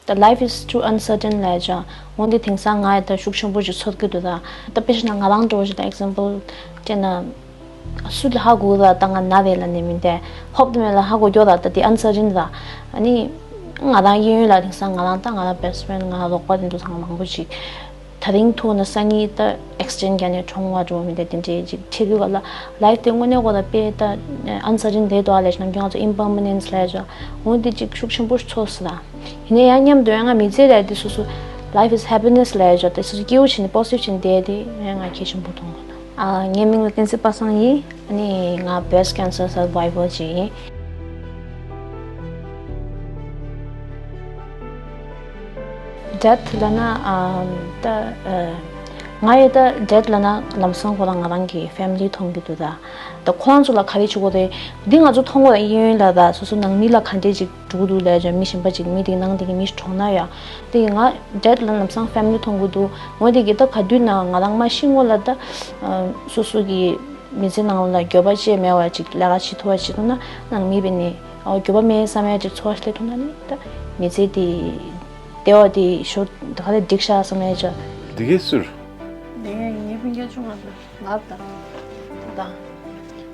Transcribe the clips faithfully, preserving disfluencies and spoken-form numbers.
The life is too uncertain ལབ་ཡ་ཅག་འོན་ཏེ་དེང་སང་ང་ཡི་ད་ཤུགས་ཆེན་པོ་ཞིག་ཚོར་གི་འདུག་ད་ད་དཔེ་བཞག་ན་ང་རང་འདྲ་བོ་ཞིག་ད་example སྤྲད་ན། སུ་ལ་ཧ་གོ་ད་ད་ང་ན་རེད་ལ་ནི་མིན་ཏེ། ཧོབ་ཏེ་མེད་ལ་ཧ་གོ་རྒྱུ་ད་ད་དེ་uncertain ད། ཨ་ནི་ང་རང་གཡས་གཡོན་ལ་དེང་སང་ང་རང་ད་ང་རང་best friend ང་རང་རོགས་པ་དེ་འདུག་ཚང་མ་མང་པོ་ཞིག་ད་རིང་ཐུག་ན་སང་ཉིན་ད་accident རྒྱག་ནས་གྲོངས་བ་འགྲོ་མི་འདྲ་དེ་འདྲའི་ཅིག་ཆེ་དུས་ག་ལ་life དེ་དངོས་གནས་གོ་ད་དཔེ་ད་uncertain རེད་དོ་ཨ་ལས་ནམ་རྒྱུན་ང་ཚོ་impermanence ལབ་ཡ་ཅག་འོན་ཏེ་ཅིག་ཤུགས་ཆེན་པོ་ཚོར་སོང་ད། ཡིན་ནའི་ཡང་མཉམ་དུ་ཡང་ང་མི་ཚེ་ལ་དེ་སོ་སོ་life is happiness ལབ་ཡ་ཅག་དེ་སོ་སོ་སྐྱིད་པོ་བྱས་ནས་positive བྱས་ནས་བསྡད་དེ་ཡང་ང་གལ་ཆེན་པོ་མཐོང་གོ་ད། ཨ། ངའི་མིང་ལ་བསྟན་འཛིན་པ་སངས་ཡིན། ཨ་ནི་ང་breast cancer survivor ཅིག་ཡིན། Death ལབ་ན་ཨ་ད་ཨ་ང་ཡི་ད་death ལབ་ན་ལམ་སང་ཁོ་རང་ང་རང་གི་family མཐོང་གི་འདུག་ད། ད་ཁོ་རང་ཚོ་ལ་ག་རེ་བྱེད་དགོས་རེད། འདི་ང་ཚོ་མཐོང་གོ་ད་གཡས་གཡོན་ལ་ད་སོ་སོ་ནང་མི་ལ་ག་འདྲས་ཅིག་འགྲོ་གི་འདུག་ལབ་ཅག་མི་གཞན་པ་ཅིག་མི་དེ་ནང་དེ་གི་མི་གྲོངས་ན་ཡ། དེ་ང་death ལ་ལམ་སང་family མཐོང་གི་འདུག་འོ་དེ་གི་ད་ག་དུས་ན་ང་རང་མ་ཤི་སྔོན་ལ་ད་ཨ་སོ་སོ་གི་མི་ཚེ་ནང་ལ་འགྱོད་པ་ཅིག་མེད་པ་ཅིག་ལས་ཀ་བྱེད་ཐུབ་པ་བྱེད་ཐུབ་ན་ནང་མི་བས་ནི་ཨ་འགྱོད་པ་མེད་བསམ་ཡ་ཅིག་འཚོ་བ་སླེབས་ཐུབ་ན་ནི་ད་མི་ཚེ་དེ་བདེ་བ་དེ་ཞོར་ད་ག་ལ་འགྲིག་ཤག་བསམ་ཡ་ཅག་འདི་གའི་ཟུར། ངའི་སྤུན་ཀྱག་ཆུང་བ་དང་ང་དང་། ད་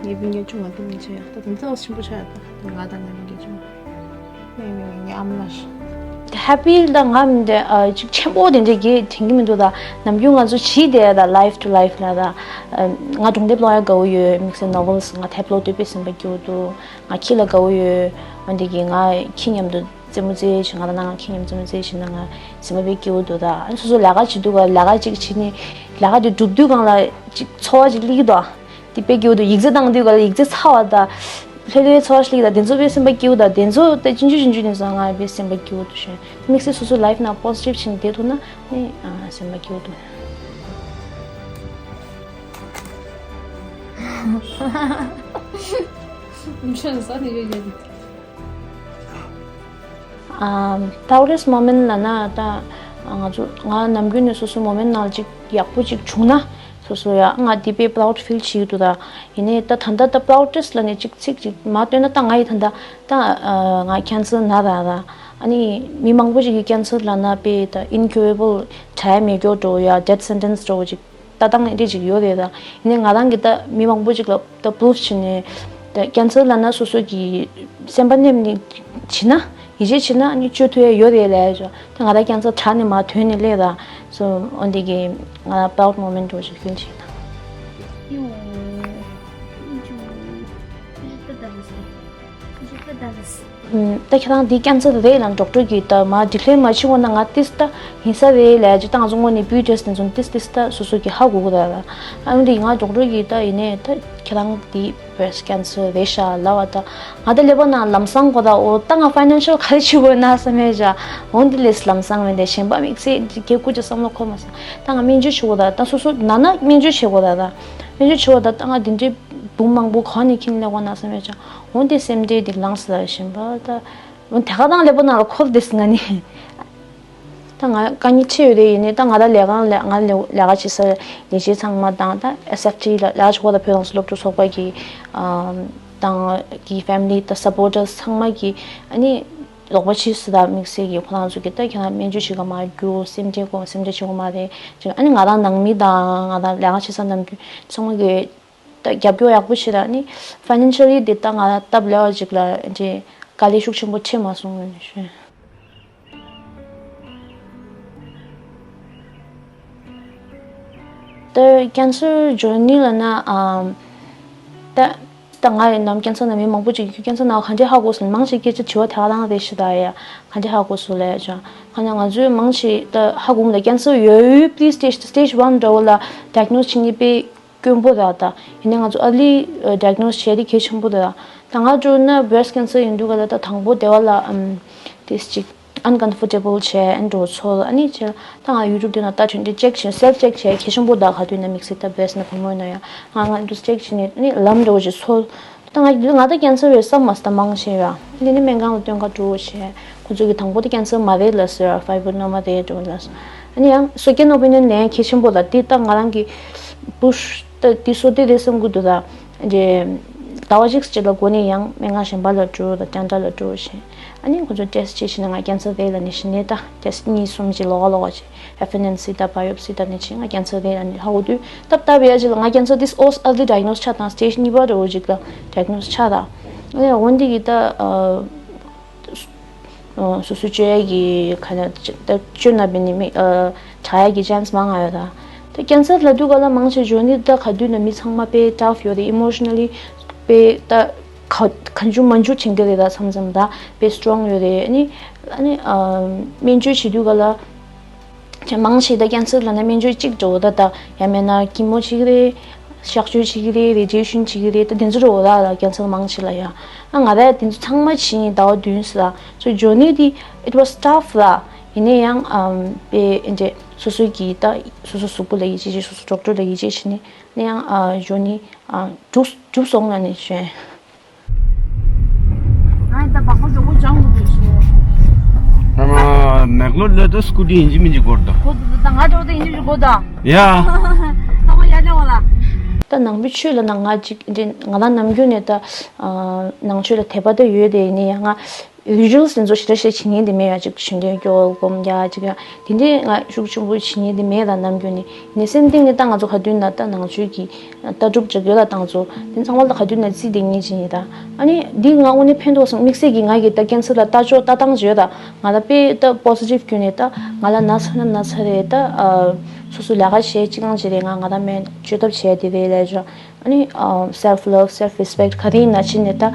ངའི་སྤུན་ཀྱག་ཆུང་བ་དེ་མི་ཆེ་ཡ་ད་དེ་ཚོ་ཆེན་པོ་ཆགས་ཡ་ད་ང་དང་ངའི་སྤུན་ཀྱག་ཆུང་བ། ངའི་ངའི་ངའི་ཨ་མ་ལགས། དེ་happy ད་ང་མི་འདྲ་ཨ་ཅིག་ཆེན་པོ་དེ་འདྲ་གི་དྲན་གི་མི་འདུག་ད་ནམ་རྒྱུན་ང་ཚོ་བྱིས་དེ་ད་life to life ལ་ད་ང་སྒྲུང་དེབ་ཀློག་ཡ་དགའ་བོ་ཡོད། དམིགས་བསལ་novels ང་དེབ་ཀློག་དུས་དཔེ་སེམས་པ་སྐྱིད་པོ་འདུག་ང་ཁྱི་ལ་དགའ་བོ་ཡོད། འོན་ཏེ་གི་ང་ཁྱི་མཉམ་དུ། རྩེད་མོ་རྩེ་བཞིན་ང་དང་ནང་ཁྱི་མཉམ་རྩེད་མོ་རྩེ་བཞིན་ན་ང་སེམས་པ་དཔེ་སྐྱིད་པོ་འདུག་ད་ཨ་ནི་སོ་སོ་ལས་ཀ་བྱེད་དུས་ག་ལས་ཀ་ཅིག་བྱེད་ནི་ལས་ཀ་དེ་སྒྲུབ་དུས་གང་ལ་ཅིག་ཚོར་བ་ཅིག་སླེབས་ཀྱི་འདུག་དེ་དཔེ་སྐྱིད་པོ་འདུག་ཡིག་ཚད་བཏང་དུས་ག་ལ་ཡིག་ཚད་ཚ་བ་ད་ལྷོད་ལྷོད་ཚོར་བ་ཞིག་སླེབས་ཀྱི་འདུག་དེ་ཚོ་དཔེ་སེམས་པ་སྐྱིད་པོ་འདུག་དེ་ཚོ་དཔེ་ཆུང་ཆུང་ཆུང་ཆུང་ནས་བཟུང་ང་དཔེ་སེམས་པ་སྐྱིད་པོ་འདུག་ཤོད་དམིགས་བསལ་སོ་སོ་life ནང་positive བྱེད་ནས་བསྡད་ཐུབ་ན་ནི་ཨ་སེམས་པ་སྐྱིད་པོ་འདུག་མི་ཆོན་ས་ནི་ཡོད་ཡོད། ཨ། proudest moment ལབ་ན་ད་ང་ཚོ་ང་ནམ་རྒྱུན་ནས་སོ་སོའི་moment ནང་ཅིག་ཡག་པོ་ཅིག་བྱུང་ན་སོ་སོ་ཡ་ང་དེ་དཔེ་proud feel བྱེད་ཀྱི་འདུག་ད་ཡིན་ནའི་ད་ད་ལྟ་ད་proudest ལབ་ནས་ཅིག་ཚིག་ཅིག་མ་བཏོན་ན་ད་ང་ཡི་ད་ལྟ་ད་ང་cancer ན་ར་ར་ཨ་ནི་མི་མང་པོ་ཅིག་གིས་cancer ལབ་ན་དཔེ་ད་incurable དྲག་མེད་མགྱོགས་འགྲོ་ཡ་death sentence འགྲོ་ཅིག་ལྟ་སྟངས་འདི་ཅིག་ཡོད་རེད་ད། ཡིན་ནའི་ང་རང་གིས་ད་མི་མང་པོ་ཅིག་ལ་ད་proof བྱས་ནས་ད་cancer ལབ་ན་སོ་སོ་གི་སེམས་པ་ནེམ་ནས་བྱེད་ན་ཡིད་ཆེས་བྱེད་ན་ནི་བཅོས་ཐུབ་ཡ་ཡོད་རེད་ལབ་ཡ་ཅོ། ད་ང་ད་cancer དྲག་ནས་མ་ཐོན་ནས་སླེབས་ད། so འོན་ཏེ་གི་ང་ད་proud moment འགྲོ་ཅིག་feel བྱེད་ན། ད་ཁྱེད་རང་འདི་cancer རེད་ལ་doctor གིས་ད་མ་declare མ་བྱེད་གོང་ན་ང་ཏིས་ད་ཡིན་ས་རེད་ལབ་ཅིག་ད་ང་ཚོ་དངོས་གནས་བུའི་test ནས་བཟུང་ཏིས་ཏིས་ད་སོ་སོ་གིས་ཧ་གོ་གི་རེད་ལ། ཨ་འདི་ང་doctor གིས་ད་ཡིན་ནའི་ད་ཁྱེད་རང་འདི་breast cancer རེད་ཤག་ལབ་པ་ད་ང་ད་ཀླད་པ་ནང་ལམ་སང་གོ་ད་འོ་ད་ང་financial ག་རེ་བྱེད་དགོས་ན་བསམ་ཡ་ཅག་འོ་འདི་ལས་ལམ་སང་མེད་དེ་གཞན་པ་དམིགས་བསལ་འདི་སྐད་སྐུ་ཅག་བསམ་བློ་འཁོར་མ་སོང་། ད་ང་སྨན་བཅོས་བྱེད་དགོས་ད་ད་སོ་སོ་ན་ན་སྨན་བཅོས་བྱེད་དགོས་ད་ད་སྨན་བཅོས་བྱེད་དགོས་ད་ད་ང་འདི་འདྲའི་འབུམ་མང་པོ་གང་ནས་ཁྱེར་ནས་སླེབས་དགོས་ན་བསམ་ཡ་ཅག་འོ་འདི་སེམས་ཁྲལ་འདི་ལངས་སོང་ད་གཞན་པ་ད། འོ་དེ་ག་དང་ཀླད་པ་ནང་ལ་འཁོར་བསྡད་སོང་ང་ནི། ད་ང་དཀའ་ངལ་ཆེ་ཡོད་རེད། ཡིན་ནའི་ད་ང་ད་ལས་ཁང་ལ་ང་ལས་ལས་ཀ་བྱེད་ས་ལས་བྱེད་ཚང་མ་དང་ད་SFT ལ་ལས་ཀ་བྱེད་སྐོར་ད་བོད་རང་བཙན་སློབ་ཕྲུག་ཚོགས་པ་གི་ཨམ་དང་གི་family ད་supporters ཚང་མ་གི་ཨ་ནི་རོགས་པ་བྱེད་སུ་ད་དམིགས་བསལ་གི་ཁོ་རང་ཚོ་གི་ད་ཁྱེད་རང་སྨན་བཅོས་བྱེད་ག་མ་རྒྱུག་སེམས་ཁྲལ་དགོས་སེམས་ཁྲལ་བྱེད་དགོས་མ་རེད་ཅེས་ཨ་ནི་ང་རང་ནང་མི་དང་ང་རང་ལས་ཀ་བྱེད་ས་ནམ་རྒྱུན་ཚང་མ་གི་ད་རྒྱབ་སྐྱོར་ཡག་པོ་བྱེད་ད་ནི་financially དེ་ད་ང་ལ་སྟབས་ལེགས་པ་ཅིག་ལ་འདྲེ་དཀའ་ལས་ཤུགས་ཆེན་པོ་འཕྲད་མ་སོང་ངོས་ནས་ཞུ། ད་cancer journey ལབ་ན་ཨམ་ད་ད་ང་ཡི་ནམ་cancer ན་མི་མང་པོ་ཅིག་cancer ན་ག་འདྲས་ཧ་གོ་སོང་མང་ཆེ་སྐད་ཆ་དྲི་བ་དེ་ག་རང་རེད་ཤི་ད་ཡ་ག་འདྲས་ཧ་གོ་སོང་ལས་ཅང་ཁ་ན་ང་ཚོས་མང་ཆེ་ད་ཧ་གོ་མ་ད་cancer ཡོད་ཡོད་pre stage stage one འདྲ་བོ་ལ་diagnose བྱེད་ནི་དཔེ། དཀོན་པོ་རེད་ད། ཡིན་ནའི་ང་ཚོ་early diagnose བྱས་ཏེ་གལ་ཆེན་པོ་རེད་ད། ང་འདྲ་ན་breast cancer ཡིན་དུས་ག་ལ་ད་དང་པོ་སྡེ་བ་ལ་ཨམ་དེ་ཅིག་uncomfortable བྱས་ཨ་འདྲ་ཚོར་ཨ་ནི་བྱས་ད་ང་YouTube དེ་ན་ལྟ་ཐོན་ཏེ་check བྱས་self check བྱས་གལ་ཆེན་པོ་ད་ག་དུས་ན་དམིགས་བསལ་ད་breast ན་བུ་མོ་ཡིན་ན་ཡང་ང་ང་འདུ་check བྱས་ནས་ཨ་ནི་ལམ་འདྲ་བོ་ཞིག་ཚོར་ད་ང་ང་ད་cancer རེད་བསམ་མ་སོང་ད་མང་ཆེ་ཡ་ཨ་ནི་ནི་སྨན་ཁང་ལ་སྟོན་ག་འགྲོ་བྱས། ཁོ་ཚོ་གི་དང་པོ་དེ་cancer མ་རེད་ལབ་ཟེར་fibroma རེད་འགྲོ་ལབ་ཟེར། ཨ་ནི་ཡང་second opinion ལེན་གལ་ཆེན་པོ་ལ་དེ་ད་ང་རང་གི་push ད་དེ་སོ་དེ་རེད་བསམ་གི་འདུག་ད་རེད། ཟླ་བ་གཅིག་ཅིག་ལ་འགོ་ནས་ཡང་སྨན་ཁང་གཞན་པ་ལ་འགྲོ་ད་ཀྱང་ད་ལ་འགྲོ་བཞིན་ ཨ་ནི་ཁོ་ཚོ་ཊེ་སི་བྱས་ཤིག་ན་ང་ཀེན་སར་རེད་ལབ་ནས་ཤི་ནས། ད་ཊེ་སི་གཉིས་གསུམ་ཅིག་ལོགས་ཀ་ལོགས་ཀ་ཅིག་ཨེཕ་ཨེན་ཨེན་སི་དང་བ་ཡོབ་སི་དང་ནས་ཅིག་ང་ཀེན་སར་རེད་ལབ་ནས་ཧ་གོ་དུས། སྟབས་སྟབས་ཡ་ཅིག་ལ་ང་ཀེན་སར་དེ་ཨོ་ཨར་ལི་ཌའི་གནོ་སི་ཆགས་དང་སི་ཊེ་ཇི་གཉིས་པ་འདྲ་བོ་ཅིག་ལ་ཌའི་གནོ་སི་ཆགས་དང་། ཨ་ནི་འོན་ཏེ་གི་ད་ཨ། སོ་སོ་བཅོས་ཡས་ཀྱི་ག་ན་ད་བཅོས་ན་བས་ནི་མི་ཨ་དྲག་ཡས་ཀྱི་ཅན་སི་མང་ང་ཡོད་ད། ད་ཀེན་སར་ལབ་དུས་ག་ལ་མང་ཆེ་ཇོ་ནི་ད་ག་དུས་ན་མི་ཚང་མ་དཔེ་ཊཕ་ཡོད་རེད། ཨི་མོ་ཤི་ན་ལི་དཔེ་ད་ག་གང་བྱུང་མང་བྱུང་བྱེད་ཀྱི་རེད། ད་མཚམས་མཚམས་ད་དཔེ་སི་ཊོང་ཡོད་རེད། ཨ་ནི་ཨ་ནི་ཨ་སྨན་བཅོས་བྱེད་དུས་ག་ལ། ཅེས་མང་ཆེ་ད་ཀེན་སར་ལབ་ན་སྨན་བཅོས་གཅིག་འགྲོ་ད། ད་ཡང་མེད་ན་ཀི་མོ་བྱེད་ཀྱི་རེད། གཤག་བཅོས་བྱེད་ཀྱི་རེད། རེ་ཌི་ཡེ་ཤན་བྱེད་ཀྱི་རེད། ད་དེ་ཚོ་འགྲོ་ད། ད་ཀེན་སར་མང་ཆེ་ལ་ཡ། ཨ་ང་ད་དེ་ཚོ་ཚང་མ་བྱས་ནས་ཟླ་བ་བདུན་ཙམ་ལ། སོ་ཇོ་ནི་དེ་it was tough ལ། ཡིན་ན་ཡང་ཨམ་དཔེ་ཨེ་འདྲས་སོ་སོ་གི་ད་སོ་སོ་གཟུགས་པོ་ལ་ཡིད་ཆེས་བྱས། སོ་སོ་ཌོག་ཊར་ལ་ཡིད་ཆེས་བྱས་ནས། ཡིན་ན་ཡང་ཨ་ཇོ་ནི་ཨ་འགྲུབ་འགྲུབ་སོང་ལབ་ནས་ཞུ། ང་ད་བག་པ་མགྱོགས་པོ་སྦྱང་དགོས་ཀྱི་ཞེས། ཨ་མ་མེག་ལོར་ལ་ད་སྐུ་དྲི་ཡིན་གཅིག་མིན་གཅིག་འགོར་ད། གོ་ད་ད་ང་འགྲོ་ད་ཡིན་གཅིག་གོ་ད། ཡ། ད་ང་ཡ་ལེ་བ་ལ། ད་ནང་པའི་ཆོས་ལ་ན་ང་གཅིག་འདི་ང་ལ་ནམ་རྒྱུན་ནས་ད་ཨ་ནང་ཆོས་ལ་དད་པ་ད་ཡོད་དེ། ཡིན་ན་ཡང་ང་རི་ཅུ་ཨལ་སི་དེ་ཚོ་ཞེ་དྲག་ཞེ་དྲག་བྱེད་མཁན་དེ་མེད་ཡ། ཅིག་ཞུ་འདོད་སྐྱོ་སྒོམ་རྒྱག་ཅིག་ཡ། དེ་འདྲའི་ང་ཤུགས་ཆེན་པོ་བྱེད་མཁན་དེ་མེད་ད་ནམ་རྒྱུན་ནས། ནས་སེམས་གཏིང་ནས་ད་ང་ཚོ་ག་དུས་ན་ད་ནང་ཆོས་ཀྱི་ལྟ་གྲུབ་འདྲ་གི་ལ་དང་ཚོ་དེ་ཚང་མ་ལ་ག་དུས་ན་རྩིས་དེ་ངེས་ཅན་ཡིན་ད། ཨ་ནི་འདི་ང་དངོས་གནས་ཕན་ཐོགས་སོང་། དམིགས་བསལ་གྱིས་ང་གི་ད་ཀེན་སར་ལ་ལྟ་ཕྱོགས་ལྟ་སྟངས་བརྗོད་ད། ང་ད་དཔེ་ད་པོ་སི་ཊིབ་བརྒྱུད་ནས་ད་ང་ལ་ན་ཚ་ན་ན་ཚ་རེད་ད། ཨ་སོ་སོ་ལས་ཀ་བྱས་ཅི་གང་བྱས་རེད། ང་ང་ད་མེད་བཅོས་ཐབས་བྱས་དེ་རེད་ལས་བྱ། ཨ་ནི་ཨ་self love, self respect ག་རེ་ཡིན་ན་ཕྱིན་ནས་ད་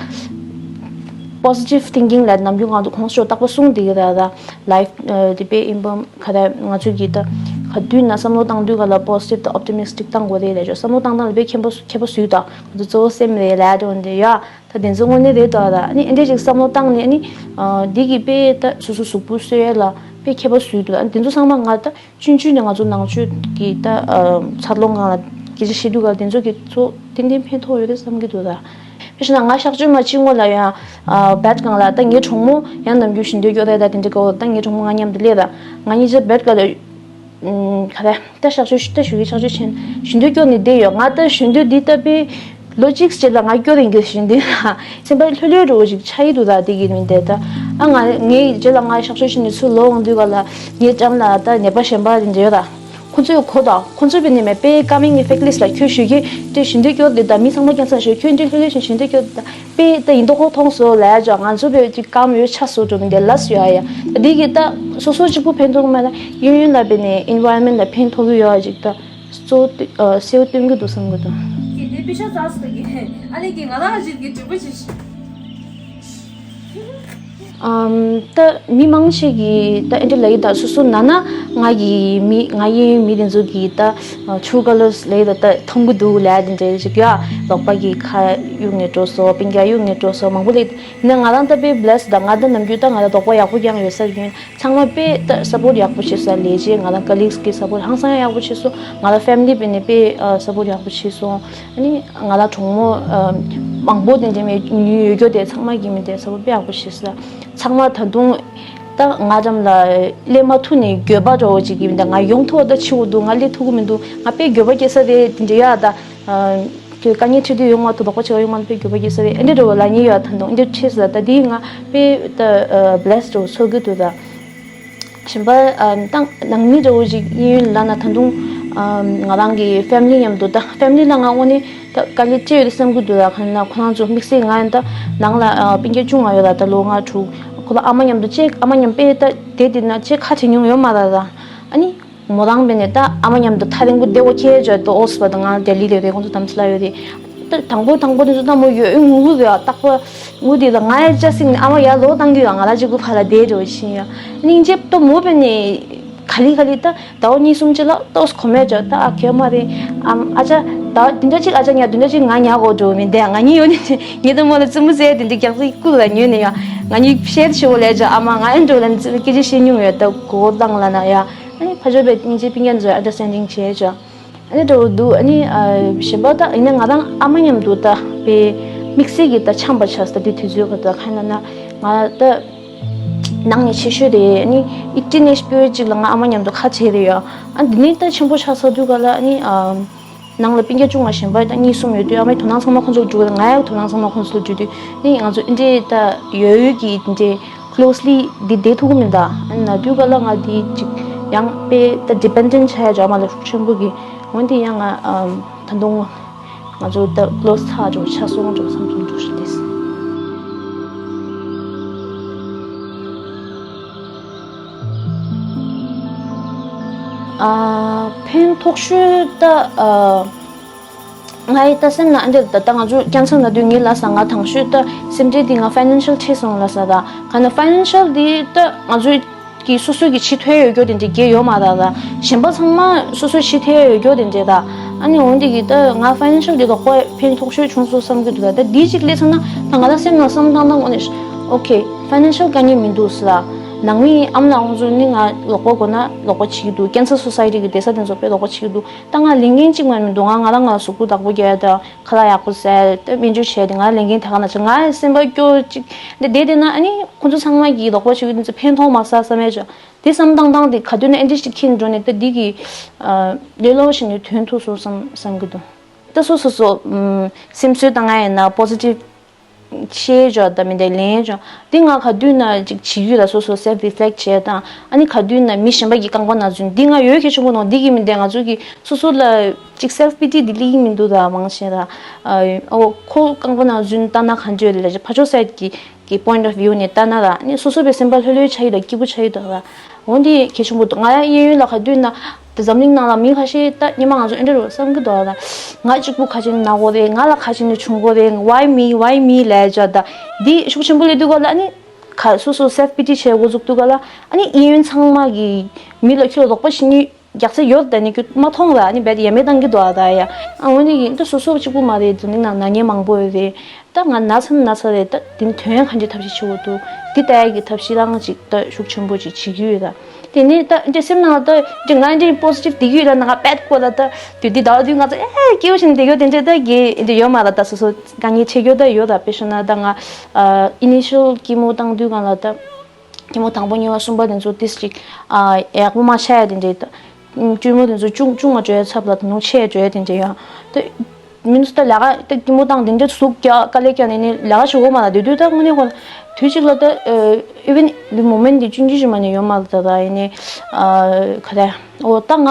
པོ་སི་ཊིབ་ཐིང་ཀིང་ལ་ནམ་རྒྱུན་ང་ཚོ་གོང་ས་མཆོག་རྟག་པར་གསུངས་བསྡད་ཀྱི་རེད་ད། ལའིཕ་ཨ་དེ་དཔེ་ཡིན་པ། ག་རེ་ང་ཚོས་ཀྱིས་ད་ག་དུས་ན་བསམ་བློ་བཏང་དུས་ག་ལ་པོ་སི་ཊིབ་དང་ཨོབ་ཊི་མི་སི་ཊིག་བཏང་དགོས་རེད་ལས་བྱ། བསམ་བློ་བཏང་སྟངས་ལ་དཔེ་མཁས་པོ་མཁས་པོ་བཟོས་དང་། ང་ཚོ་གཙོ་བོ་སེམས་རེད་ལས་དོན་དེ་ཡ། ད་དེ་ཚོ་དངོས་གནས་རེད་དོ། ད་ཨ་ནི་ཨེ་འདྲས་ཅིག་བསམ་བློ་བཏང་ནས་ཨ་ནི་ཨ་འདི་གི་དཔེ་ད་སོ་སོ་གཟུགས་པོ་གསོ་ཡས་ལ་དཔེ་མཁས་པོ་བཟོས་འདུག་ཨ་ནི་དེ་ཚོ་ཚང་མ་ང་ད་ཆུང་ཆུང་ནས་ང་ཚོ་ནང་ཆོས་ཀྱི་ད་ཚར་ལོང་སྒང་ལ་སྐད་ཆ་བཤད་དུས་ག་ལ་དེ་ཚོ་གི་ཚོ་ཏན་ཏན་ཕན་ཐོགས་ཡོད་རེད་བསམ་གྱི་འདུག་ད་དཔེ་བཞག་ན་ང་གཤག་བཅོས་མ་བྱེད་སྔོན་ལ་ཡང་ཨ་བེཌ་སྒང་ལ་ད་ངའི་གྲོགས་མོ་ཡང་ནམ་རྒྱུན་ཞུ་འདོད་སྐྱོ་རེད། ད་དེ་འདྲ་གོ་ད་ངའི་གྲོགས་མོ་ང་མཉམ་དུ་སླེབས་ད། ང་གཉིས་ཆ་བེཌ་སྒང་ལ་ཨུམ་ག་རེ་ད་གཤག་བཅོས་ད་ཞུ་གི་གཤག་བཅོས་བྱས་ཞུ་འདོད་སྐྱོ་ནས་བསྡད་ཡོད། ང་ད་ཞུ་འདོད་འདི་ད་དཔེ་ལོ་གཅིག་རྗེས་ལ་ང་སྐྱོ་རིང་གི་ཞུ་འདོད་ལ་སེམས་པ་ལྷོད་ལྷོད་འགྲོ་བོ་ཞིག་ཆགས་ཡི་འདུག་ད་དེ་གི་མི་འདས་ད། ཨ་ང་ངའི་རྗེས་ལ་ང་གཤག་བཅོས་བྱས་ནས་ཚུར་ལོག་འོང་དུས་ག་ལ་ངའི་འགྲམ་ལ་ད་ནད་པ་གཞན་པ་རེ་འདྲ་ཡོད་ད། ཁོ་ཚོས་གོ་དང་། ཁོ་ཚོས་བས་ནི་མེད་པའི་ཀ་མིང་ཨི་ཕེག་ཊི་ལིས་ལ་ཁྱོད་ཞུ་གི་དེ་ཞུ་འདོད་སྐྱོ་འདི་ད་མི་ཚང་མ་ཀྱང་ས་ཞུ་ཁྱོད་འདི་ལྷོད་ལྷོད་བཞིན་ཞུ་འདོད་སྐྱོ་འདི་ད་དཔེ་ད་ཡིན་མདོག་ཁོ་མཐོང་སོང་ལས་ཀྱང་ང་ཚོ་བས་ཅིག་ཀམ་ཡོད་ཆ་སོ་འགྲོ་མི་འདི་ལས་ཡོད་ཨ་ཡ། ད་འདི་གི་ད་སོ་སོ་གཅིག་པུ་ཕན་ཐོགས་མེད་ན་གཡུ་ཡུན་ལ་བས་ནི་ཨེན་ཝའི་རོན་མེན་ཊི་ལ་ཕན་ཐོགས་གི་ཡོད་ཨ་ཅིག་ད་གཙོ་བོ་སེའུ་སྟོན་གི་འདུག་བསམ་གི་འདུག་དེ་དཔེ་ཤ་ཚ་སོ་གི་ཨ་ལེ་གི་ང་རང་ཞིག་གི་དྲི་བ་ཞིག་ཨམ། ད་མི་མང་ཆེ་གིས་ད་ཨེ་འདྲ་ལབ་ཡི་ད། སོ་སོ་ན་ན་ང་གི་མི་ང་ཡི་མི་དེ་ཚོ་གིས་ད་ཨ་ཕྲུ་གུ་ལོ་ལབ་ཡི་ད། ད་མཐོང་གི་འདུག་ལབ་དེ་འདྲ་ཞིག་ཡ། ལོག་པ་གི་ཁ་གཡུག་ནས་འགྲོ་སོང་། སྤུན་ཀྱག་གཡུག་ནས་འགྲོ་སོང་། མང་པོ་ལབ་ཡི་ན། ང་རང་ད་དཔེ་བྷི་ལེ་སི་ད། ང་ད་ནམ་རྒྱུན་ད་ང་ད་དོགས་པ་ཡག་པོ་རྐྱང་ཡོད་ས་ཡིན། ཚང་མ་དཔེ་ད་སཔོར་ཊི་ཡག་པོ་བྱེད་ས། ལས་བྱེད་ང་དང་ཀ་ལིག་སི་གི་སཔོར་ཊི་ཧང་སང་ཡག་པོ་བྱེད་སོང་། ང་ལ་ཕེ་མི་ལི་བས་ནས་དཔེ་ཨ་སཔོར་ཊི་ཡག་པོ་བྱེད་སོང་། ཨ་ནི་ང་ལ་གྲོགས་མོ་ཨ་མང་པོ་དེ་འདྲ་མེད་ཉུལ་ཡོད་རྒྱུ་དེ་ཚང་མ་གིས་མི་དེ་སྤོར་ཊི་དཔེ་ཡག་པོ་བྱེད་ས། ཚང་མ་ད་དུང་ད་ང་འགྲམ་ལ་སླེབས་མ་ཐུབ་ནས་འགྱོད་པ་འདྲ་བོ་ཅིག་གིས་མི་དེ་ང་ཡོང་ཐུབ་པ་ད་ཆེ་བོ་འདུག་ང་སླེབས་ཐུབ་ཀྱི་མི་འདུག་ང་དཔེ་འགྱོད་པ་སྐྱེ་ས་རེད་དེ་འདྲ་ཡ། ད་ཨ་དཀའ་ངལ་འཕྲད་དུས་ཡོང་མ་ཐུབ། དོགས་པ་བྱེད་པ་ཡོང་མ་ཐུབ། དཔེ་འགྱོད་པ་སྐྱེ་ས་རེད། ཨེ་འདྲ་འདྲ་བོ་ལབ་མཁན་ཡོད། ད་དུང་ཨེ་འདྲ་བྱེད་ས། ད་དེ་ང་དཔེ་ད་ཨ་བྷི་ལེ་སི་འདྲ་བོ་ཚོར་གི་འདུག་ད། གཞན་པ་ཨ་ནང་ནང་མི་འདྲ་བོ་ཞིག་གཡས་གཡོན་ལབ་ན་ད་དུང་ཨ་ང་རང་གི་ཕེ་མི་ལི་མཉམ་དུ། ད་ཕེ་མི་ལི་ལ་ང་དངོས་གནས་ད་དཀའ་ལས་སྤྲད་ཡོད་དེ་བསམ་གྱི་འདུག་ད་གང་ཡིན་ན་ཁོ་རང་ཚོ་དམིགས་བསལ་ང་ཡང་ད་ནང་ལ་ཨ་སྤུན་ཀྱག་ཆུང་ང་ཡོད་ད། ད་ལོ་ལྔ་དྲུག་ཁོ་ལ་ཨ་མ་མཉམ་དུ་བཅས། ཨ་མ་མཉམ་དཔེ་ད་དེ་དེ་ན་བཅས་ཁ་བྲལ་མྱོང་ཡོད་མ་རེད་ད། ཨ་ནི་མོ་རང་བས་ནས་ད་ཨ་མ་མཉམ་དུ་ཐག་རིང་པོ་བསྡད་དགོས་ཁེལ་བྱས། ད་ཨོ་སི་བར་དུ་ང་ལྡི་ལི་ལ་ཡོད་རེད། ཁོང་ཚོ་དྷ་རམ་ས་ལ་ཡོད་རེད། ད་དང་པོ་དང་པོ་དེ་ཚོ་ད་མོ་ཡོད་ངུ་གི་རེད། རྟག་པར་ངུ་དེ་ལ་ང་ཡང་ཅ་སིག་ནས་ཨ་མ་ཡར་ལོག་བཏང་གི་ཡོད། ང་རང་གཅིག་པུ་ཕར་ལ་བསྡད་འགྲོ་བཞིན་ཡོད། སྙིང་རྗེ་ཏོ་མོ་བས་ནས་ག་ལེ་ག་ལེ་ད་ཟླ་བ་གཉིས་གསུམ་ཅིག་ལ་ཏོག་ཙམ་གོམས་ཡོད་ཅོག་ད་ཨ་ཁེ་མ་རེད། ཨམ་ཨ་ཅག་ད་དེ་འདྲ་ཅིག་ཨ་ཅག་ཉར་དེ་འདྲ་ཅིག་ང་ཉར་དགོས་འགྲོ་མི་འདུག་ང་གཉིས་ཡོད་ནས་ངེད་ད་མོ་ལ་བཙུན་མོ་ཟེར་དེ་འདྲ་རྒྱག་ས་སྐུ་ལ་ཉོས་ནས་ཡོད། ང་གཉིས་བཤད་ཆེ་བོ་ལས་ཅོག་ཨ་མ་ང་ཡང་འགྲོ་ལ་སྐད་ཆ་བཤད་མྱོང་ཡོད། ད་གོ་བཏང་ལ་ན་ཡ། ཨ་ནི་ཕ་ཇོ་བས་སྙིང་རྗེ་སྤུན་ཀྱག་ཚོས་ཨན་ཌར་སི་ཊེན་ཌིང་བྱས་ཅོག་ཨ་ནི་འགྲོ་འདུག་ཨ་ནི་ཨ་གཞན་པ་ད་ཡིན་ན་ང་རང་ཨ་མ་མཉམ་དུ་ད་དཔེ་དམིགས་བསལ་གྱི་ད་འཆམ་པ་ཆགས་སོང་། ད་དེ་དུས་ཚོད་ག་ད་གང་ཡིན་ལབ་ན་ང་ད་ནང་ནས་ཆེ་ཤོས་རེད། ཨ་ནི་ཨི་ཊི་ནེ་ཇི་པི་རི་ཡོཌ་ཅིག་ལ་ང་ཨ་མ་མཉམ་དུ་ཁ་བྲལ་རེད་ཡ། ཨ་འདི་ནས་ད་ཆེན་པོ་ཆགས་ཚར་དུས་ག་ལ་ཨ་ནི་ཨ་ནང་ལ་སྤུན་ཀྱག་ཆུང་ང་གཞན་པ་ད་གཉིས་གསུམ་ཡོད་དུས་ཨ་མའི་དོ་སྣང་ཚང་མ་ཁོང་ཚོར་འགྲོ་གི་རེད། ང་ཡང་དོ་སྣང་ཚང་མ་ཁོང་ཚོར་འགྲོ་དུས་ཨ་ནི་ང་ཚོ་འདི་འདྲའི་ད་ཡོད་ཡོད་ཀྱི་འདི་འདྲའི་ closely འདི་བསྡད་ཐུབ་ཀྱི་མིན་ད། ཨ་ནི་ན་དུས་ག་ལ་ང་འདི་ཅིག་ཡང་དཔེ་ད་dependent ཆགས་ཡ་ཅིག་ཡོད་མ་རེད་ཤུགས་ཆེན་པོ་གི། འོན་ཏེ་ཡང་ང་ཨམ་ད་དུང་ང་ཚོ་ད་close ཚར་ཅིག་ཆགས་སོང་ཅིག་བསམ་སོང་འདུག་ཞུ་དེས། ཨ་ཕན་ཐོགས་ཤོས་ད་ཨ། ང་ཡི་ད་སེམས་ནང་འདིར་ད་ལྟ་ང་ཚོ་cancer ན་དུས་ངའི་ལ་ས་ང་དང་ཤོས་ད་སེམས་ཁྲལ་འདི་ང་financial ཁྲིད་སོང་ལ་ས་ད་ག་ན་financial འདི་ད་ང་ཚོ་གི་སོ་སོ་གི་ཕྱི་ཐོན་ཡོད་རྒྱུ་དེ་འདྲ་གས་ཡོད་མ་རེད་ད། གཞན་པ་ཚང་མ་སོ་སོའི་ཕྱི་ཐོན་ཡོད་རྒྱུ་དེ་འདྲ་ད། ཨ་ནི་འོན་ཏེ་གི་ད་ང་financial འདི་ལོག་པ་ཕན་ཐོགས་ཤོས་བྱུང་སོང་བསམ་གི་འདུག་ད་ད་འདི་གཅིག་སླེབས་ཚར་ན་ད་ང་ད་སེམས་ནང་བསམ་བཏང་བཏང་འོ་ནི་okay financial དཀའ་ངལ་མི་འདུག་ས་ད། ནང་མི་ཨ་མ་ལགས་ཁོང་ཚོ་ནི་ང་ལོག་པ་དགོས་ན་ལོག་པ་བྱེད་ཀྱི་འདུག cancer society གི་བསྡད་ས་དེ་ཚོ་དཔེ་ལོག་པ་བྱེད་ཀྱི་འདུག་ད་ང་ལས་འགན་གཅིག་མ་མི་འདུག་ང་ང་རང་ང་གཟུགས་པོ་བདག་པོ་རྒྱག་ཡ་ད། ཁ་ལག་ཡག་པོ་ཟས་དེ་སྨན་བཅོས་བྱས་ཏེ་ང་ལས་འགན་དེ་ག་ན་བྱེད། ང་སེམས་པ་སྐྱོ་ཅིག་འདི་བསྡད་བསྡད་ན་ཨ་ནི་ཁོང་ཚོ་ཚང་མ་གིས་ལོག་པ་བྱེད་ཀྱི་འདི་ཚོ་ཕན་ཐོགས་མ་ས་བསམ་ཡས་ཅིག་དེ་བསམ་བཏང་བཏང་དེ་ག་དུས་ནས་ཨེ་འདྲ་ཞིག་ཁྱེར་འགྲོ་ནས་ད་འདི་གི་ལེ་ལོ་ཞིག་ནས་ཐོན་ཐུབ་སོང་བསམ་བསམ་གི་འདུག་ད་སོ་སོ་སོ་སེམས་གསོ་བཏང་ཡ་ཡིན་ན་positive ཤེས་ཅིག་ད་མི་འདི་ལེན་ཅིག་འདི་ང་ག་དུས་ན་ཅིག་བྱེད་ཀྱི་ཡོད་ད་སོ་སོ་self reflect བྱས་དང་ཨ་ནི་ག་དུས་ན་མི་གཞན་པ་གི་རྐང་པ་ན་འཛུལ་འདི་ང་ཡོད་གལ་ཆེན་པོ་ནོ་འདི་གི་མི་འདི་ང་ཚོ་གི་སོ་སོ་ལ། ཅིག་self pity འདི་སླེབས་ཀྱི་མི་འདུག་ད་མང་ཆེ་ད། ཨོ་ཁོ་རྐང་པ་ནང་རྫུན་ལྟ་ན་གང་བྱོས་ལ་ཕར་ཕྱོགས་སའི་གི་གི་point of view ནས་ལྟ་ན་ད་ནི་སོ་སོ་པའི་སེམས་པ་ལྷོད་ལྷོད་ཆགས་ཡོད་ད་སྐྱིད་པོ་ཆགས་ཡོད་ད། འོན་ཏེ་གལ་ཆེན་པོ་འདུག་ང་ཡང་གཡས་གཡོན་ལ་ག་དུས་ན་ད་འཛམ་གླིང་ནང་ལ་མི་ཁ་ཤས་ད་སྔོན་མ་ང་ཚོ་ཨེ་འདྲ་རེད་བསམ་གི་འདུག་ད། ང་གཅིག་པུ་ཁ་ཆེམས་ན་དགོས་རེད། ང་ལ་ཁ་ཆེམས་ནས་བྱུང་དགོས་རེད། why me why me ལས་བྱ་ད་འདི་ཤུགས་ཆེན་པོ་སླེབས་དུས་ག་ལ་ནི་ག་སོ་སོ་self pity བྱེད་འགོ་འཛུགས་དུས་ག་ལ་ཨ་ནི་གཡས་གཡོན་ཚང་མ་གི་མི་ལ་ཁྱོད་ལ་རོགས་པ་བྱེད་ནི། རྒྱག་ས་ཡོད་ད་ནི་ཁྱོད་མ་མཐོང་ར་ནི་བེད་ཡ་མེད་བཏང་གི་འདུག་ཨ་ད་ཡ། ཨ་འོ་ནི་ཡིན་ད་སོ་སོ་གཅིག་པུ་མ་རེད། འཛམ་གླིང་ནང་ན་མཁན་མང་པོ་ཡོད་རེད། ད་ང་ན་ཚ་ན་ཚ་རེད། ད་དེ་ནི་དོན་གང་ཅི་ཐབས་ཤེས་བྱེད་དགོས་འདུག་འདི་ལྟ་ཡ་གི་ཐབས་ཤེས་རང་ཅིག་ད་ཤུགས་ཆེན་པོ་ཅིག་བྱེད་ཀྱི་ཡོད་ད། དེ་ནི་ད་འདི་སེམས་ནང་ད་འདི་ང་འདི་positive དེ་གི་ཡོད་ད་ན་ང་bad གོ་ད་ད་དུས་འདི་ཟླ་བ་དུས་ང་ཚོ་ཨེ་སྐྱིད་པོ་ཞིག་འདི་གི་དེ་འདྲ་ད་གི་འདི་ཡོད་མ་ད་ད་སོ་སོ་དཀའ་ངལ་ཆེ་གི་ད་ཡོད་ད། དཔེ་བཤད་ན་ད་ང་initial chemo བཏང་དུས་གང་ལ་ད། གི་མོ་དང་པོ་གཉིས་པ་གསུམ་པ་དེ་ཚོ་ཏིས་ཅིག་ཨ་ཡག་པོ་མ་ཆགས་ཡ་དེ་འདྲའི་ད། བཙུན་མོ་དེ་ཚོ་ཅུང་ཅུང་མ་འགྲོ་ཡ་ཚབ་ལ་ད་ནུ་ཆེ་འགྲོ་ཡ་དེ་འདྲའི་ཡང་ད། མི་ཚོ་ད་ལས་ཀ་ད་གི་མོ་དང་དེ་འདྲའི་གཟུགས་རྒྱག་དཀའ་ལས་རྒྱག་ནས་ནི་ལས་ཀ་བྱེད་དགོས་མ་ལ་དེ་དུས་ད་དངོས་གནས་ཁོ་དུས་གཅིག་ལ་ད་even the moment དེ་ཅུང་ཅུང་ཞིག་མ་ནས་ཡོད་མ་ལ་ད་ད་ཡིན་ནི་ཨ་ག་རེ་ཨོ་ད་ང་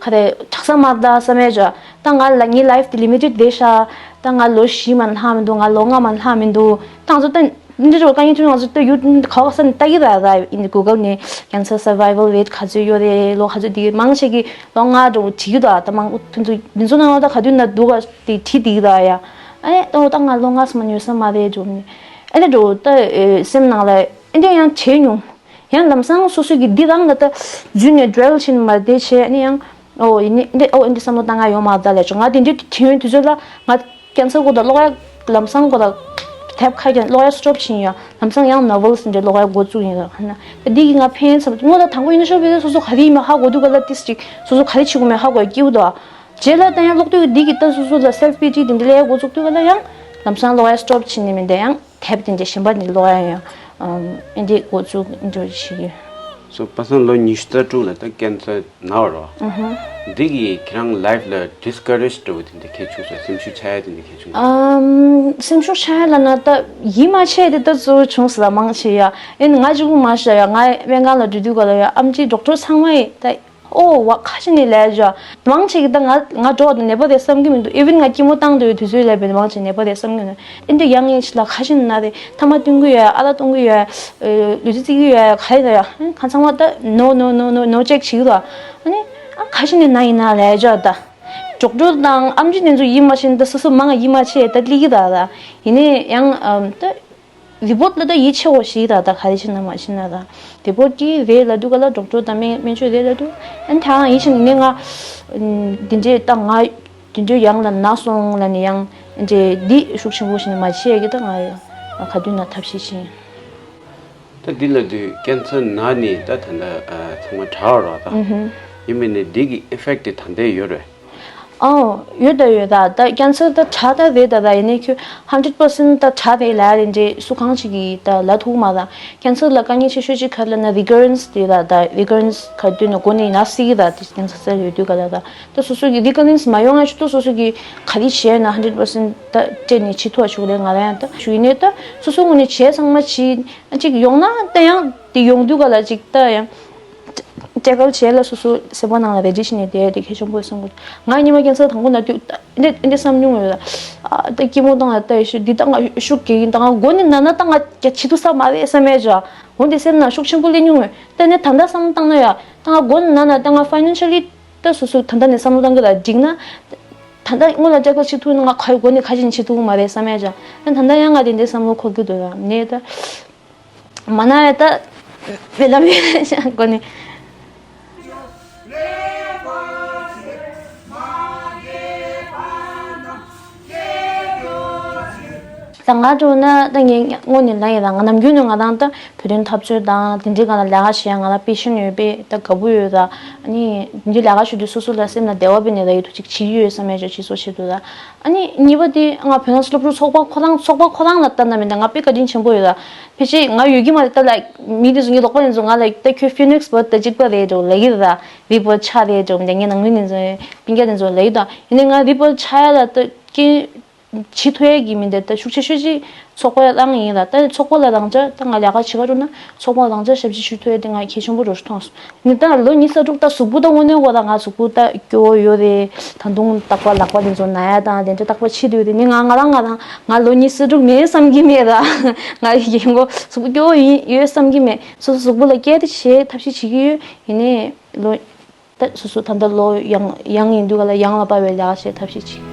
ག་རེ་དྲག་ས་མ་ད་བསམ་ཡ་ཅོ་ད་ང་ལ་ངའི་life དེ་limited རེད་ཤག་ད་ང་ལོ་བཞི་མ་ལྷག་མི་འདུག་ང་ལོ་ལྔ་མ་ལྷག་མི་འདུག་ད་ང་ཚོ་ད། འདི་འདྲ་བ་དཀའ་ངལ་ཐོན་ང་ཚོ་ལྟ་ཡུལ་ག་བ་ས་ནས་ལྟ་གི་ར་ར་ཡིན། Google ནས་cancer survival rate ག་ཚོད་ཡོད་རེད། ལོ་ག་ཚོད་འདི་མང་ཆེ་གི་ལོ་ལྔ་འགྲོ་བྲིས་ཡོད་ད། ད་མང་ཕན་ཚུན་འདི་ཚོ་ནང་ལ་ད་ག་དུས་ན་འདུག་ག་དེ་བྲིས་འདི་ར་ཡ། ཨ་ནི་ད་ད་ང་ལོ་ལྔ་སོང་མ་ཉོས་ས་མ་རེད་འགྲོ་ནས་ཨ་ནི་འགྲོ་ད་སེམས་ནང་ལ་ཨ་འདི་ཡང་བྱས་མྱོང་། ཡང་ལམ་སང་སོ་སོ་གི་འདི་རང་ལ་ད་རྫུན་ནས་dwell བྱེད་མ་བསྡད་བྱས་ཨ་ནི་ཡང་ཨོ་ཡིན་ནི་འདི་ཨོ་འདི་བསམ་བློ་བཏང་ང་ཡོད་མ་རེད་ད་ལས་ཆོག་ང་དེ་འདྲའི་དྲན་ཡོང་དུས་ཚོད་ལ་ང་cancer སྐོར་དང་ཀློག་ཡ་ལམ་སང་སྐོར་དང་དེབ་ཁ་ཀྱང་ཀློག་ཡ་stop བྱིན་ཡ་ལམ་སང་ཡང་novels འདྲ་ཀློག་ཡ་འགོ་བཙུགས་ཡིན་ལ་ཧ་ན་འདི་གི་ང་ཕན་ཚབ་དངོས་ལ་དང་པོ་ཡིན་ན་ཤོར་བས་སོ་སོ་ག་རེ་ཡིན་མ་ཧ་གོ་དུས་ག་ལ་ཏིས་ཅིག་སོ་སོ་ག་རེ་བྱེད་དགོས་མེད་ཧ་གོ་ཡ་སྐྱིད་པོ་འདུག་རྗེས་ལ་ད་ཡང་ཀློག་དུས་འདི་གི་ད་སོ་སོ་ལ་self pity དེ་འདྲ་ལས་འགོ་བཙུགས་དུས་ག་ལ་ཡང་ལམ་སང་ཀློག་ཡ་stop བྱིན་ནི་མིན་ད་ཡང་དེབ་དེ་འདྲ་གཞན་པ་འདི་ཀློག་ཡ་ཡང་ཨེ་འདི་འགོ་བཙུགས་འདྲ་བྱེད་ཀྱི། སོ་པ་སངས་ལོ་ཉི་ཤུ་རྩ་དྲུག་ལ་ད་cancer ན་བ་རོ། ཨ་ཧ། འདི་གིས་ཁྱེད་རང་life ལ་discourage འདྲ་བོ་དེ་འདྲ་གས་བྱུང་སོང་། སེམས་ཤུགས་ཆག་ཡ་དེ་འདྲ་གས་བྱུང་སོང་། ཨམ། སེམས་ཤུགས་ཆག་ཡ་ལ་ན་ད་ཡིད་མ་ཆེས་དེ་ད་གཙོ་བོ་བྱུང་སོང་ལ་མང་ཆེ་ཡ། ཨེ་ང་གཅིག་པུ་མ་ཤ་ཡ་ང་སྨན་ཁང་ལ་འགྲོ་དུས་ག་ལ་ཡ་ཨམ་ཆི་doctor ཚང་མ་ཡི་ད་ཨོ་བ་ཁ་ཤས་ནས་ལས་བྱ་མང་ཆེ་གི་ད་ང་ང་འགྲོ་བ་དང་ནད་པ་རེད་བསམ་གི་མི་འདུག even ང་chemo བཏང་འདོད་དུས་ཚོད་ལས་པའི་མང་ཆེ་ནད་པ་རེད་བསམ་གི་མི་འདུག་ཨེ་འདྲ་ཡང་ཡིན་ཕྱི་ལ་ཁ་ཤས་ན་རེད་ཐ་མ་སྟོན་གི་ཡོད་ཨ་ལ་གཏོང་གི་ཡོད། ལུས་རྩལ་རྩེ་གི་ཡོད་ག་རེ་ད་ཡ། ཁ་ཚང་མ་ད་no no no no no check བྱེད་གི་ར། ཨ་ནི་ཨ་ཁ་ཤས་ནས་ན་ཡིན་ན་ལས་བྱ་ད། doctor དང་ཨམ་ཆི་དེ་ཚོ་ཡིད་མ་ཆེས་ད་སོ་སོ་མང་ཡིད་མ་ཆེས་ད་ལི་གི་ད་ད། ཡིན་ནའི་ཡང་ཨམ་ད་report ལ་ད་ཡིད་ཆེས་འོ་ཞིག་ད་ད་ག་རེ་བྱེད་ན་མ་བྱེད་ན་ད། report གི་རེད་ལ་འདུག་ག་ལ་doctor དང་སྨན་སྨན་བཅོས་རེད་ལ་འདུག་ཨ་ནི་ད་ཡིད་ཆེས་ནས་ང་འདི་འདྲས་ད་ང་། དེ་འདྲའི་ཡང་ལ་ན་སོང་ལ་ནི་ཡང་འདྲའི་འདི་ཤུགས་ཆེན་པོ་ཞིག་མ་བྱས་ཀྱི་ད་ང་ཡང་ག་དུས་ན་ཐབས་ཤེས་བྱེད། ད་འདི་ལ་དུས་cancer ན་ནི་ད་ད་ལྟ་ཚང་མ་དྲག་རོགས་ད། ཨུ་ཧུ། ཡིན་མིན་ནི་འདི་གི་effect དེ་ད་ལྟ་ཡོད་རེད། ཨོ། ཡོད་ད་ཡོད་ད། ད་ཀན་སར་ད་དྲག་ད་རེད་ད། ད་ཡིན་ནའི་ཁྱོད་ཧན་ཌེཌ་པར་སེན་ཊི་ད་དྲག་རེད་ལབ་ཡ་དེ་འདྲས་སུ་གང་ཞིག་གིས་ད་ལབ་ཐུབ་མ་ད། ཀན་སར་ལ་དཀའ་ངལ་ཆེ་ཤོས་ཅིག་ག་རེ་ལབ་ན་རི་ཀ་རེན་སི་དེ་ད། ད་རི་ཀ་རེན་སི་ག་དུས་ན་མགོ་ནས་ན་སྲིད་གི་ད། དེ་ཀན་སར་སེལ་ཡོད་དུས་ག་ད། ད་སོ་སོ་གི་རི་ཀ་རེན་སི་མ་ཡོང་ང་ཆུ་ཏོ་སོ་སོ་གི་ག་རེ་བྱས་ན་ཧན་ཌེཌ་པར་སེན་ཊི་ད་སྤྲད་ནས་བྱེད་ཐུབ་པ་ཆོག་ལས་ང་ལ་ཡང་ད་ཞུ་ཡིན་ནའི་ད་སོ་སོ་ངོས་ནས་བྱས་ཚང་མ་བྱས་ཅིག་ཡོང་ན་ད་ཡང་དེ་ཡོང་དུས་ག་ལ་ཅིག་ད་ཡང་། སྐྲ་དཀར་བྱས་ལ་སོ་སོ་སེམས་པ་ནང་ལ་རེ་ཌི་བྱས་ནས་བསྡད་དེ་གལ་ཆེན་པོ་བསམ་གི། ང་ཉི་མ་ཀན་སར་དང་པོ་ན་དུས་ད་འདི་འདི་བསམ་མྱོང་ཡོད་ལ། ཨ་ད་སྐྱིད་མོ་བཏང་ལ་ད་ཡོད་ཤུགས་འདི་ད་ང་ཤུགས་རྒྱག་གིན་ད་ང་མགོ་ནས་ན་ན་ད་ང་རྒྱ་བྱེད་ཐུབ་ས་མ་རེད་བསམ་ཡས་ཅག་འོ་འདི་སེམས་ནང་ཤུགས་ཆེན་པོ་སླེབས་མྱོང་ཡོད། ད་ནི་ད་ལྟ་བསམ་བློ་བཏང་ན་ཡ་ད་ང་མགོ་ནས་ན་ན་ད་ང་ཕའི་ནན་ཤལ་ལི་ད་སོ་སོ་ད་ལྟ་ནས་བསམ་བློ་བཏང་གི་ལ་འགྲིག་ན། ད་ལྟ་སྔོན་ལ་སྐྲ་དཀར་བྱེད་ཐུབ་ན་ང་ཁ་མགོ་ནས་ཁ་ཅིག་བྱེད་ཐུབ་མ་རེད་བསམ་ཡས་ཅག་ད་ད་ལྟ་ཡང་ང་དེ་འདྲའི་བསམ་བློ་འཁོར་གི་འདུག་ལ་ནས་ད། མ་ན་ཡ་ད་བེ་ལ་མེ་ཤ་གོ་ནི། ད་ང་འགྲོ་ན་ད་ངས་དངོས་གནས་ལ་ཡིན་ལ་ང་ནམ་རྒྱུན་ནས་ང་རང་ད་བོད་དོན་འཐབ་རྩོད་དང་དེ་འདྲའི་སྒང་ལ་ལས་ཀ་བྱེད་ཡ་ང་ལ་པེ་ཤན་ཡོད་པས་ད་དགའ་པོ་ཡོད་ད། ཨ་ནི་དེ་འདྲའི་ལས་ཀ་བྱེད་དུས་སོ་སོ་ལ་སེམས་ལ་བདེ་བ་བེད་ནས་ད་ཡོད་དུ་ཅིག་བྱེད་ཀྱི་ཡོད་བསམ་ཡ་ཅིག་བྱེད་སོ་བྱེད་དུ་ད། ཨ་ནི་གཉིས་པ་དེ་ང་བོད་ནང་སློབ་ཕྲུག་ཚོགས་པ་ཁོ་རང་ཚོགས་པ་ཁོ་རང་ལ་ལྟ་ན་མི་འདུག་ང་དཔེ་བཀའ་དྲིན་ཆེན་པོ་ཡོད་ལ། ཕལ་ཆེར་ང་ཡོད་ཀྱི་མ་རེད་ད་ལ། མི་དེ་ཚོ་ངའི་ལོག་པ་དེ་ཚོ་ང་ལ་ད་ཁྱོད་ཕི་ནིག་སི་བར་ད་གཅིག་པ་རེད་འགྲོ་ལབ་ཀྱི་རེད་ད། རི་བར་ཆགས་རེད་འགྲོ་ངའི་ནང་མི་དེ་ཚོ་སྤུན་ཀྱག་དེ་ཚོ་ལབ་ཀྱི་ད། ཡིན་ནའི་ང་རི་བར་ཆགས་ཡ་ལ་ད་རྐྱེན་བྱེད་ཐུབ་ཡ་གི་མི་འདུག་ད་ཤུགས་ཆེ་ཤོས་ཅིག་ཚོགས་པ་རང་ཡིན་ལ། ད་ཚོགས་པ་ལ་རང་ཅག་ད་ང་ལས་ཀ་བྱེད་ག་འགྲོ་ན་ཚོགས་པ་རང་ཅག་ཞབས་ཕྱི་ཞུ་ཐུབ་ཡ་དེ་ང་གལ་ཆེན་པོ་འགྲོ་མཐོང་སོང་། ནི་ད་ལོ་ཉི་ཤུ་རྩ་དྲུག་ད་གཟུགས་པོ་ད་དངོས་གནས་གོ་ད་ང་གཟུགས་པོ་ད་སྐྱོ་བོ་ཡོད་རེད། ད་དུང་རྟག་པར་ལག་པ་དེ་ཚོ་ན་ཡ་དང་དེ་འདྲ་རྟག་པར་བྱེད་དུས་རེད། ནི་ང་ང་རང་ང་རང་ང་ལོ་ཉི་ཤུ་རྩ་དྲུག་མེད་བསམ་གྱི་མེད་ད། ང་རྒན་གོ་གཟུགས་པོ་སྐྱོ་བོ་ཡིན་ཡོད་བསམ་གྱི་མེད། སོ་སོ་གཟུགས་པོ་ལ་སྐྱེལ་ཏེ་བྱེད་ཐབས་ཤེས་བྱེད་ཀྱི་ཡོད། ཡིན་ནའི་ལོ་ད་སོ་སོ་ད་ལྟ་ལོ་ཡང་ཡང་ཡིན་དུས་ག་ལ་ཡང་ལ་དཔའ་བའི་ལས་ཀ་བྱེད་ཐབས་ཤེས་བྱེད།